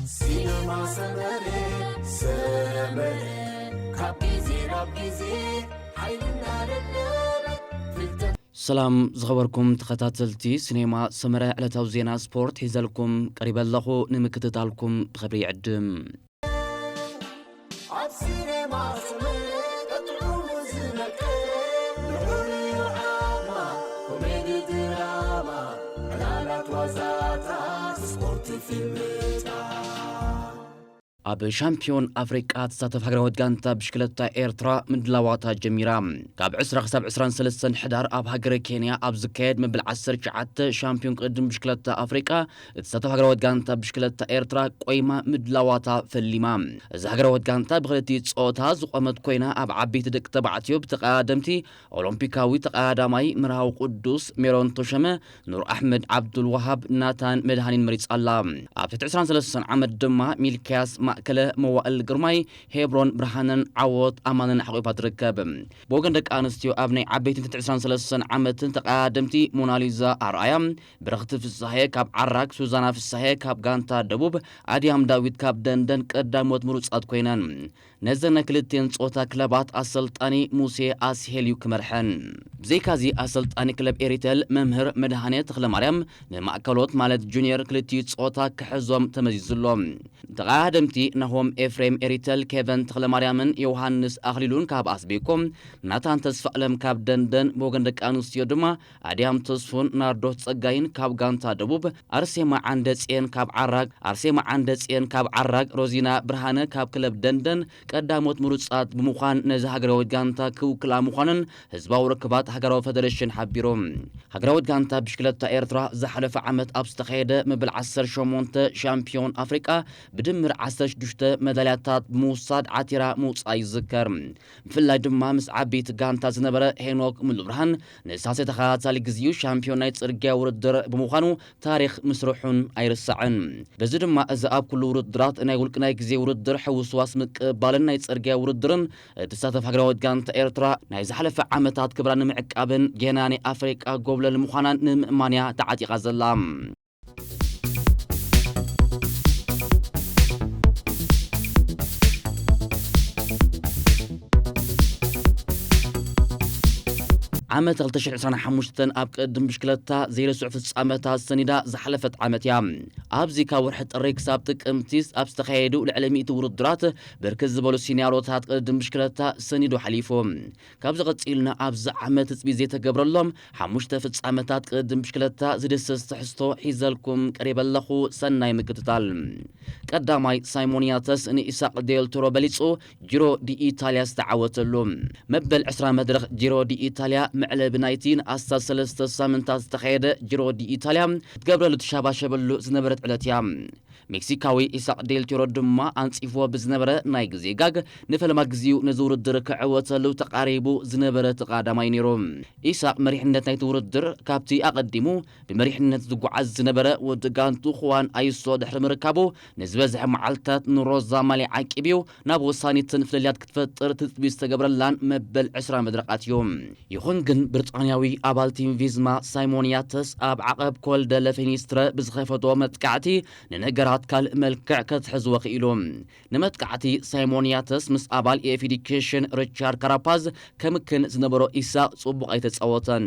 ሲነማ ሰመረ፣ ሰመረ፣ ካብ ግዜ ናብ ግዜ ሓይልና ደለበ፣ ፍልጠት ሰላም ዝኸበርኩም ተኸታተልቲ ሲኔማ ሰመረ፣ ዕለታዊ ዜና ስፖርት ሒዘልኩም ቀሪበ ኣለኹ። ንምክትታልኩም ብኽብሪ ይዕድም። ኣብ ሲኔማ ሰመረ ጥዑሙ ዝመቀ፣ ልዑል ዓማ፣ ኮሜዲ ድራማ፣ ዕላላት ዋዛታት፣ ስፖርት ፊልምታት። ኣብ ሻምፒዮን ኣፍሪቃ ትሳተፍ ሃገራዊት ጋንታ ብሽክለታ ኤርትራ ምድላዋታ ጀሚራ። ካብ ዕስራ ክሳብ ዕስራን ሰለስተን ሕዳር ኣብ ሃገረ ኬንያ ኣብ ዝካየድ መበል ዓሰርተ ትሽዓተ ሻምፒዮን ቅድድም ብሽክለታ ኣፍሪቃ እትሳተፍ ሃገራዊት ጋንታ ብሽክለታ ኤርትራ ቆይማ ምድላዋታ ፈሊማ። እዛ ሃገራዊት ጋንታ ብክልቲኡ ጾታ ዝቖመት ኮይና፣ ኣብ ዓበይቲ ደቂ ተባዕትዮ ብተቐዳደምቲ ኦሎምፒካዊ ተቐዳዳማይ መርሃዊ ቅዱስ፣ ሜሮን ተሾመ፣ ኑር ኣሕመድ፣ ዓብዱል ወሃብ፣ ናታን መድሃኒን መሪጻ ኣላ። ኣብ ትሕቲ ዕስራን ሰለስተን ዓመት ድማ ሚልክያስ ማእከለ፣ መዋእል ግርማይ፣ ሄብሮን ብርሃነን ዓወት ኣማንን ሓቑፋ ትርከብ። ብወገን ደቂ ኣንስትዮ ኣብ ናይ ዓበይትን ትሕቲ ዕስራን ሰለስተን ዓመትን ተቐዳደምቲ ሞናሊዛ ኣርኣያ፣ ብረኽቲ ፍሳሄ ካብ ዓራግ፣ ሱዛና ፍሳሄ ካብ ጋንታ ደቡብ፣ ኣድያም ዳዊት ካብ ደንደን ቀዳሞት ምሩጻት ኮይነን። ነዘን ናይ ክልቲኤን ጾታ ክለባት ኣሰልጣኒ ሙሴ ኣስሄል እዩ ክመርሐን። ብዘይካዚ ኣሰልጣኒ ክለብ ኤሪተል መምህር መድሃኔ ተኽለማርያም ንማእከሎት ማለት ጁኒየር ክልቲኡ ጾታ ክሕዞም ተመዚዙ ኣሎ። ተቐዳደምቲ ናሆም ኤፍሬም ኤሪተል፣ ኬቨን ተኽለማርያምን ዮሃንስ ኣኽሊሉን ካብ ኣስቤኮ፣ ናታን ተስፋኣለም ካብ ደንደን፣ ብወገን ደቂ ኣንስትዮ ድማ ኣድያም ተስፉን ናርዶስ ጸጋይን ካብ ጋንታ ደቡብ፣ ኣርሴማ ዓንደጽየን ካብ ዓራግ፣ ኣርሴማ ዓንደጽየን ካብ ዓራግ፣ ሮዚና ብርሃነ ካብ ክለብ ደንደን ቀዳሞት ምሩጻት ብምዃን ነዚ ሃገራዊት ጋንታ ክውክላ ምዃነን ህዝባዊ ርክባት ሃገራዊ ፈደረሽን ሓቢሩ። ሃገራዊት ጋንታ ብሽክለታ ኤርትራ ዝሓለፈ ዓመት ኣብ ዝተኻየደ መበል ዓሰርተ ሸሞንተ ሻምፒዮን ኣፍሪቃ ብድምር ዓሰርተ ሽዱሽተ መዳልያታት ብምውሳድ ዓቲራ ምውጻኣ ይዝከር። ብፍላይ ድማ ምስ ዓበይቲ ጋንታ ዝነበረ ሄኖክ ሙሉብርሃን ንሳልሳይ ተኸታታሊ ግዜኡ ሻምፒዮን ናይ ጽርግያ ውድድር ብምዃኑ ታሪኽ ምስርሑን ኣይርሳዕን። በዚ ድማ እዚ ኣብ ኩሉ ውድድራት ናይ ውልቂ ናይ ግዜ ውድድር ሕውስዋስ ምቅባልን ናይ ጽርግያ ውድድርን እትሳተፍ ሃገራዊት ጋንታ ኤርትራ ናይ ዝሓለፈ ዓመታት ክብራ ንምዕቃብን ጌና ናይ ኣፍሪቃ ጎብለል ምዃናን ንምእማንያ ተዓጢቓ ዘላ። ዓመት ክልተ ሽሕን ዕስራን ሓሙሽተን ኣብ ቅድድም ብሽክለታ ዘይርስዑ ፍጻመታት ሰኒዳ ዝሓለፈት ዓመት እያ። ኣብዚ ካብ ወርሒ ጥሪ ክሳብ ጥቅምቲ ኣብ ዝተኻየዱ ልዕሊ ሚእቲ ውድድራት ብርክት ዝበሉ ሲናሪዮታት ቅድድም ብሽክለታ ሰኒዱ ሓሊፉ። ካብዚ ቀጺልና ኣብዚ ዓመት ትጽቢት ዘይተገብረሎም ሓሙሽተ ፍጻመታት ቅድድም ብሽክለታ ዝድስስ ትሕዝቶ ሒዘልኩም ቀሪበ ኣለኹ። ሰናይ ምክትታል። ቀዳማይ ሳይሞን ያተስ ንኢሳቅ ዴል ቶሮ በሊጹ ጂሮ ዲ ኢታልያ ዝተዓወተሉ። መበል ዕስራ መድረኽ ጂሮ ዲ ኢታልያ መዕለቢ ናይቲ ንኣስታት ሰለስተ ሳምንታት ዝተኻየደ ጂሮ ዲ ኢታልያ ክትገብረሉ ትሻባሸበሉ ዝነበረት ዕለት እያ። ሜክሲካዊ ኢሳቅ ዴል ቶሮ ድማ ኣንጺፍዎ ብዝነበረ ናይ ግዜ ጋግ ንፈለማ ግዜኡ ነዚ ውድድር ክዕወተሉ ተቓሪቡ ዝነበረ እቲ ቀዳማይ ነይሩ። ኢሳቅ መሪሕነት ናይቲ ውድድር ካብቲ ኣቐዲሙ ብመሪሕነት ዝጓዓዝ ዝነበረ ወዲ ጋንቱ ኹዋን ኣዩሶ ድሕሪ ምርካቡ ንዝበዝሐ መዓልታት ንሮዛ ማልያ ዓቂብዩ ናብ ወሳኒትን ፍልልያት ክትፈጥር ትጽቢት ዝተገብረላን መበል ዕስራ መድረኽ ኣትዩ። ይኹን ግን ብሪጣንያዊ ኣባል ቲም ቪዝማ ሳይሞን ያተስ ኣብ ዓቐብ ኮል ደ ለፌኒስትረ ብዝኸፈቶ መጥቃዕቲ ንነገራት ካልእ መልክዕ ከትሕዝዎ ክኢሉ። ንመጥቃዕቲ ሳይሞን ያተስ ምስ ኣባል ኤፍ ዲ ኬሽን ሪቻርድ ካራፓዝ ከምክን ዝነበሮ ኢሳቅ ጽቡቕ ኣይተጻወተን።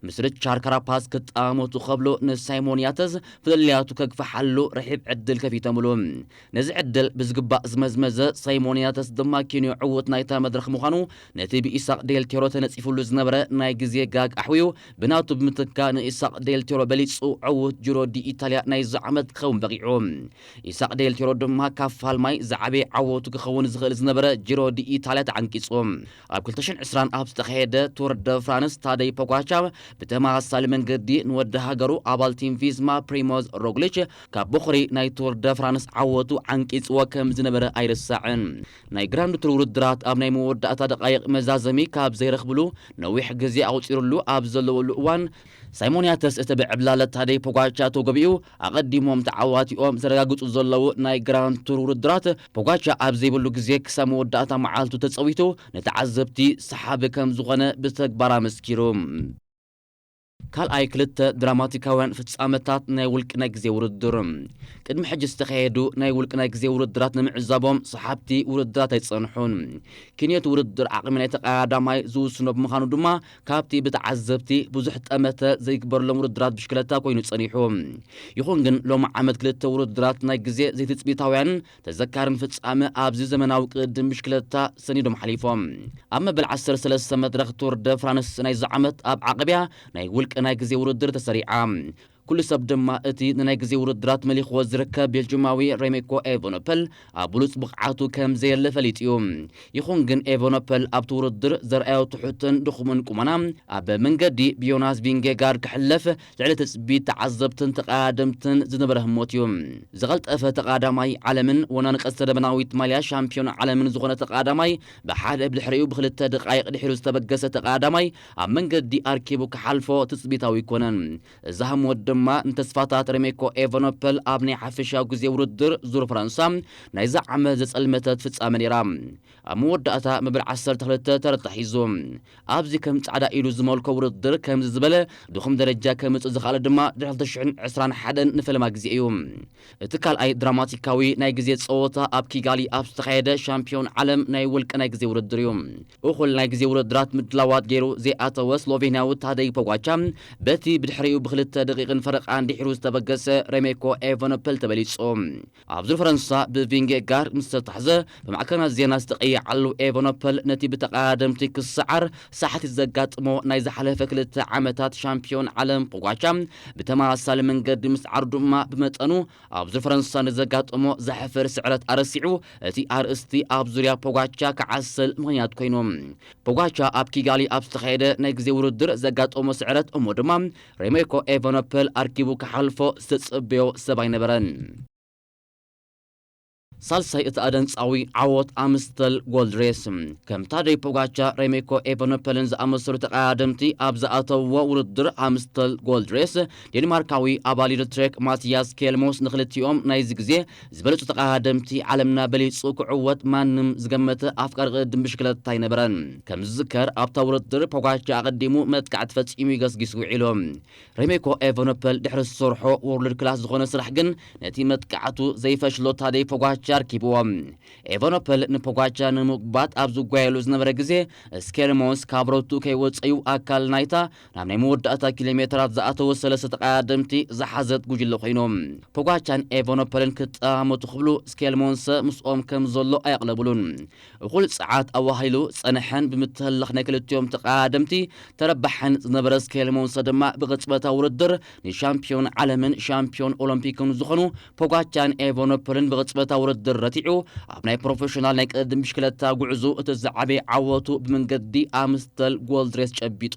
ምስ ሪቻርድ ካራፓዝ ክጣመቱ ከብሎ ንሳይሞን ያተስ ፍልልያቱ ከግፍሓሉ ርሒብ ዕድል ከፊተምሉ። ነዚ ዕድል ብዝግባእ ዝመዝመዘ ሳይሞን ያተስ ድማ ኪንዮ ዕዉት ናይታ መድረኽ ምዃኑ ነቲ ብኢሳቅ ዴል ቴሮ ተነጺፉሉ ዝነበረ ናይ ግዜ ጋግ ኣሕውዩ ብናቱ ብምትካ ንኢሳቅ ዴል ቴሮ በሊጹ ዕዉት ጂሮ ዲ ኢታልያ ናይዚ ዓመት ክኸውን በቒዑ። ኢሳቅ ዴል ቴሮ ድማ ካብ ፋልማይ ዝዓበየ ዓወቱ ክኸውን ዝኽእል ዝነበረ ጂሮ ዲ ኢታልያ ተዓንቂጹ። ኣብ ክልተ ሽሕን ዕስራን ኣብ ዝተኻየደ ቱር ደ ፍራንስ ታደይ ፖጋቻ ብተመሳሳሊ መንገዲ ንወዲ ሃገሩ ኣባል ቲም ቪዝማ ፕሪሞዝ ሮግሊች ካብ ቦኽሪ ናይ ቱር ደ ፍራንስ ዓወቱ ዓንቂጽዎ ከም ዝነበረ ኣይርሳዕን። ናይ ግራንድ ቱር ውድድራት ኣብ ናይ መወዳእታ ደቃይቕ መዛዘሚ ካብ ዘይረኽብሉ ነዊሕ ግዜ ኣቑጺሩሉ ኣብ ዘለወሉ እዋን ሳይሞን ያተስ እቲ ብዕብላለ ታደይ ፖጋቻ ተጎቢኡ ኣቐዲሞም ተዓዋቲኦም ዘረጋግጹ ዘለዉ ናይ ግራንድ ቱር ውድድራት ፖጋቻ ኣብ ዘይብሉ ግዜ ክሳብ መወዳእታ መዓልቱ ተጸዊቱ ንተዓዘብቲ ሰሓቢ ከም ዝኾነ ብተግባር ኣመስኪሩ። ካልኣይ ክልተ ድራማቲካውያን ፍጻመታት ናይ ውልቂ ናይ ግዜ ውድድር። ቅድሚ ሕጂ ዝተኻየዱ ናይ ውልቂ ናይ ግዜ ውድድራት ንምዕዛቦም ሰሓብቲ ውድድራት ኣይጸንሑን። ክንዮት ውድድር ዓቕሚ ናይ ተቐዳዳማይ ዝውስኖ ብምዃኑ ድማ ካብቲ ብተዓዘብቲ ብዙሕ ጠመተ ዘይግበረሎም ውድድራት ብሽክለታ ኮይኑ ጸኒሑ። ይኹን ግን ሎሚ ዓመት ክልተ ውድድራት ናይ ግዜ ዘይትጽቢታውያን ተዘካርን ፍጻመ ኣብዚ ዘመናዊ ቅድድም ብሽክለታ ሰኒዶም ሓሊፎም። ኣብ መበል ዓሰርተ ሰለስተ መድረኽ ቱር ደ ፍራንስ ናይዚ ዓመት ኣብ ዓቐብያ ናይ ውልቂ ናይ ግዜ ውድድር ተሰሪዓ። ኩሉ ሰብ ድማ እቲ ንናይ ግዜ ውድድራት መሊኽዎ ዝርከብ ቤልጅማዊ ሬሜኮ ኤቨኖፐል ኣብ ብሉጽ ብቕዓቱ ከም ዘየለ ፈሊጡ እዩ። ይኹን ግን ኤቨኖፐል ኣብቲ ውድድር ዘርኣዮ ትሑትን ድኹምን ቁመና ኣብ መንገዲ ብዮናስ ቪንጌጋርድ ክሕለፍ ልዕሊ ትጽቢት ተዓዘብትን ተቐዳደምትን ዝነበረ ህሞት እዩ። ዝቐልጠፈ ተቐዳማይ ዓለምን ወናኒ ቀስተ ደበናዊት ማልያ ሻምፒዮን ዓለምን ዝኾነ ተቐዳማይ ብሓደ ብድሕሪኡ ብክልተ ደቃይቕ ድሒሩ ዝተበገሰ ተቐዳማይ ኣብ መንገዲ ኣርኪቡ ክሓልፎ ትጽቢታዊ ኣይኮነን። እዛ ህሞት ድማ ንተስፋታት ሬሜኮ ኤቨኖፐል ኣብ ናይ ሓፈሻዊ ግዜ ውድድር ዙር ፈረንሳ ናይዚ ዓመት ዘጸልመተት ፍጻመ ነይራ። ኣብ መወዳእታ መበል ዓሰርተ ክልተ ተረታ ሒዙ። ኣብዚ ከም ጻዕዳ ኢዱ ዝመልኮ ውድድር ከምዚ ዝበለ ድኹም ደረጃ ከምጽእ ዝኸኣለ ድማ ድሕሪ ክልተ ሽሕን ዕስራን ሓደን ንፈለማ ግዜ እዩ። እቲ ካልኣይ ድራማቲካዊ ናይ ግዜ ጸወታ ኣብ ኪጋሊ ኣብ ዝተኻየደ ሻምፒዮን ዓለም ናይ ውልቂ ናይ ግዜ ውድድር እዩ። እኹል ናይ ግዜ ውድድራት ምድላዋት ገይሩ ዘይኣተወ ስሎቬንያዊ ታደይ ፖጓቻ በቲ ብድሕሪኡ ብክልተ ደቂቕን ፈረቓን ድሒሩ ዝተበገሰ ሬሜኮ ኤቨኖፐል ተበሊጹ። ኣብ ዙር ፈረንሳ ብቪንጌጋርድ ምስ ተታሕዘ ብማዕከናት ዜና ዝተቐየዓሉ ኤቨኖፐል ነቲ ብተቐዳደምቲ ክሰዓር ሳሕቲ ዘጋጥሞ ናይ ዝሓለፈ ክልተ ዓመታት ሻምፒዮን ዓለም ፖጓቻ ብተመሳሳሊ መንገዲ ምስዓሩ ድማ ብመጠኑ ኣብ ዙር ፈረንሳ ንዘጋጠሞ ዘሕፍር ስዕረት ኣረሲዑ እቲ ኣርእስቲ ኣብ ዙርያ ፖጓቻ ክዓስል ምኽንያት ኮይኑ። ፖጓቻ ኣብ ኪጋሊ ኣብ ዝተኻየደ ናይ ግዜ ውድድር ዘጋጠሞ ስዕረት እሞ ድማ ሬሜኮ ኤቨኖፐል ኣርኪቡ ክሓልፎ ዝተጸበዮ ሰብ ኣይነበረን። ሳልሳይ እቲ ኣደንጻዊ ዓወት ኣምስተል ጎልድ ሬስ። ከም ታደይ ፖጋቻ፣ ሬሜኮ ኤቨኖፐልን ዝኣመሰሉ ተቐዳደምቲ ኣብ ዝኣተውዎ ውድድር ኣምስተል ጎልድ ሬስ፣ ዴንማርካዊ ኣባል ዩኒትሬክ ማቲያስ ኬልሞስ ንክልቲኦም ናይዚ ግዜ ዝበለጹ ተቐዳደምቲ ዓለምና በሊጹ ክዕወት ማንም ዝገመተ ኣፍቃሪ ቅድድም ብሽክለታ ኣይነበረን። ከም ዝዝከር ኣብታ ውድድር ፖጋቻ ኣቐዲሙ መጥቃዕቲ ፈጺሙ ይገስጊስ ውዒሉ። ሬሜኮ ኤቨኖፐል ድሕሪ ዝሰርሖ ወርልድ ክላስ ዝኾነ ስራሕ ግን ነቲ መጥቃዕቱ ዘይፈሽሎ ታደይ ፖጋቻ ኣርኪብዎ። ኤቨኖፐል ንፖጋቻ ንምጉባጥ ኣብ ዝጓየሉ ዝነበረ ግዜ፣ ስኬልሞንስ ካብ ሮቱ ከይወጸዩ ኣካል ናይታ ናብ ናይ መወዳእታ ኪሎ ሜትራት ዝኣተወ ሰለስተ ተቐዳደምቲ ዝሓዘት ጉጅለ ኮይኖም። ፖጋቻን ኤቨኖፐልን ክጠማመቱ ክብሉ ስኬልሞንሰ ምስኦም ከም ዘሎ ኣየቕለብሉን። እኹል ጸዓት ኣዋሂሉ ጸንሐን ብምትህልኽ ናይ ክልቲኦም ተቐዳደምቲ ተረባሕን ዝነበረ ስኬልሞንሰ ድማ ብቕጽበታዊ ውድድር ንሻምፒዮን ዓለምን ሻምፒዮን ኦሎምፒክን ዝኾኑ ፖጋቻን ኤቨኖፐልን ብቕጽበታዊ ውድድር ረቲዑ ኣብ ናይ ፕሮፌሽናል ናይ ቅድድም ብሽክለታ ጉዕዞ እቲ ዝዓበየ ዓወቱ ብመንገዲ ኣምስተል ጎልድ ሬስ ጨቢጡ።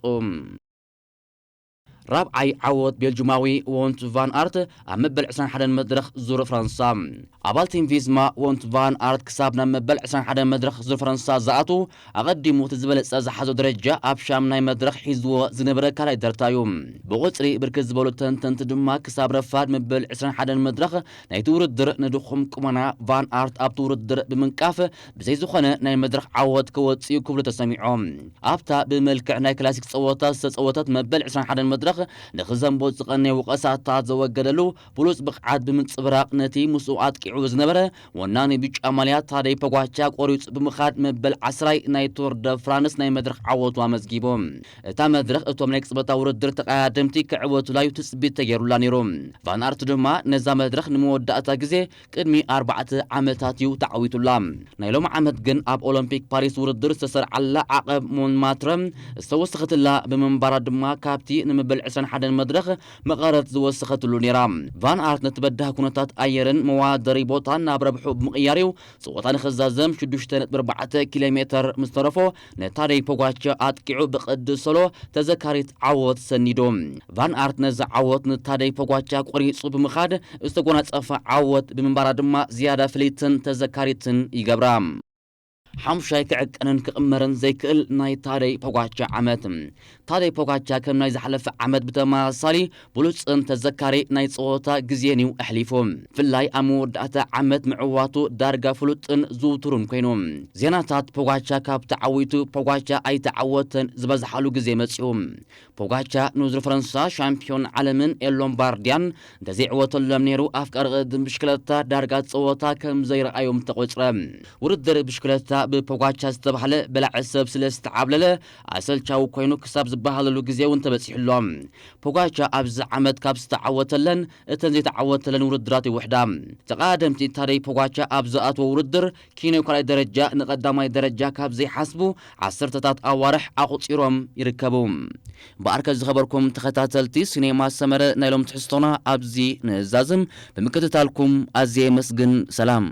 ራብዓይ ዓወት ቤልጁማዊ ዎንት ቫን ኣርት ኣብ መበል ዕስራን ሓደን መድረኽ ዙር ፈረንሳ። ኣባል ቲም ቪዝማ ዎንት ቫን ኣርት ክሳብ ናብ መበል ዕስራን ሓደን መድረኽ ዙር ፈረንሳ ዝኣቱ ኣቐዲሙ እቲ ዝበለጸ ዝሓዞ ደረጃ ኣብ ሻምናይ መድረኽ ሒዝዎ ዝነበረ ካልኣይ ደርታ እዩ። ብቑጽሪ ብርክት ዝበሉ ተንተንቲ ድማ ክሳብ ረፋድ መበል ዕስራን ሓደን መድረኽ ናይቲ ውድድር ንድኹም ቁመና ቫን ኣርት ኣብቲ ውድድር ብምንቃፍ ብዘይ ዝኾነ ናይ መድረኽ ዓወት ክወጽእ እዩ ክብሉ ተሰሚዖም። ኣብታ ብመልክዕ ናይ ክላሲክ ጸወታ ዝተጸወተት መበል ዕስራን ሓደን መድረኽ ንኽዘንቦ ዝቐነየ ወቐሳታት ዘወገደሉ ብሉጽ ብቕዓት ብምንጽብራቕ ነቲ ምስኡ ኣጥቂዑ ዝነበረ ወናኒ ብጫ ማልያ ታደይ ፖጓቻ ቆሪጹ ብምኻድ መበል ዓስራይ ናይ ቱር ደ ፍራንስ ናይ መድረኽ ዓወቱ ኣመዝጊቡ። እታ መድረኽ እቶም ናይ ቅጽበታዊ ውድድር ተቐዳደምቲ ክዕወቱላ እዩ ትጽቢት ተገይሩላ ነይሩ። ቫን ኣርት ድማ ነዛ መድረኽ ንመወዳእታ ግዜ ቅድሚ ኣርባዕተ ዓመታት እዩ ተዓዊቱላ። ናይ ሎሚ ዓመት ግን ኣብ ኦሎምፒክ ፓሪስ ውድድር ዝተሰርዓላ ዓቐብ ሞንማትረ ዝተወሰኸትላ ብምንባራ ድማ ካብቲ ንመበል ዕስራን ሓደን መድረኽ መቐረት ዝወሰኸትሉ ነይራ። ቫን ኣርት ነቲ በዳህ ኩነታት ኣየርን መዋደሪ ቦታን ናብ ረብሑ ብምቕያር እዩ ጸወታ ንኽዛዘም ሽዱሽተ ነጥቢ ኣርባዕተ ኪሎ ሜተር ምስ ተረፎ ነታደይ ፖጋቻ ኣጥቂዑ ብቕዲ ሶሎ ተዘካሪት ዓወት ሰኒዱ። ቫን ኣርት ነዚ ዓወት ንታደይ ፖጋቻ ቆሪጹ ብምኻድ ዝተጎናጸፈ ዓወት ብምንባራ ድማ ዝያዳ ፍልይትን ተዘካሪትን ይገብራ። ሓሙሻይ ክዕቀንን ክቕመርን ዘይክእል ናይ ታደይ ፖጋቻ ዓመት። ታደይ ፖጋቻ ከም ናይ ዝሓለፈ ዓመት ብተመሳሳሊ ብሉጽን ተዘካሪ ናይ ጸወታ ግዜን እዩ ኣሕሊፉ። ብፍላይ ኣብ መወዳእታ ዓመት ምዕዋቱ ዳርጋ ፍሉጥን ዝውቱርን ኮይኑ። ዜናታት ፖጋቻ ካብ ተዓዊቱ ፖጋቻ ኣይተዓወተን ዝበዝሓሉ ግዜ መጺኡ። ፖጋቻ ንዙር ፈረንሳ ሻምፒዮን ዓለምን ኤል ሎምባርዲያን እንተዘይዕወተሎም ነይሩ ኣፍቃሪ ቅድም ብሽክለታ ዳርጋ ጸወታ ከም ዘይረኣዮም ተቖጽረ። ውድድር ብሽክለታ ብፖጋቻ ዝተባህለ በላዒ ሰብ ስለ ዝተዓብለለ ኣሰልቻዊ ኮይኑ ክሳብ ዝበሃለሉ ግዜ እውን ተበጺሑሎ። ፖጋቻ ኣብዚ ዓመት ካብ ዝተዓወተለን እተን ዘይተዓወተለን ውድድራት ይውሕዳ። ተቓደምቲ ታደይ ፖጋቻ ኣብ ዝኣትዎ ውድድር ኪኖ ካልኣይ ደረጃ ንቐዳማይ ደረጃ ካብ ዘይሓስቡ ዓሰርተታት ኣዋርሕ ኣቑጺሮም ይርከቡ። ብኣርከ ዝኸበርኩም ተኸታተልቲ ሲኔማ ሰመረ ናይ ሎም ትሕዝቶና ኣብዚ ንእዛዝም ብምክትታልኩም ኣዝየ የመስግን። ሰላም።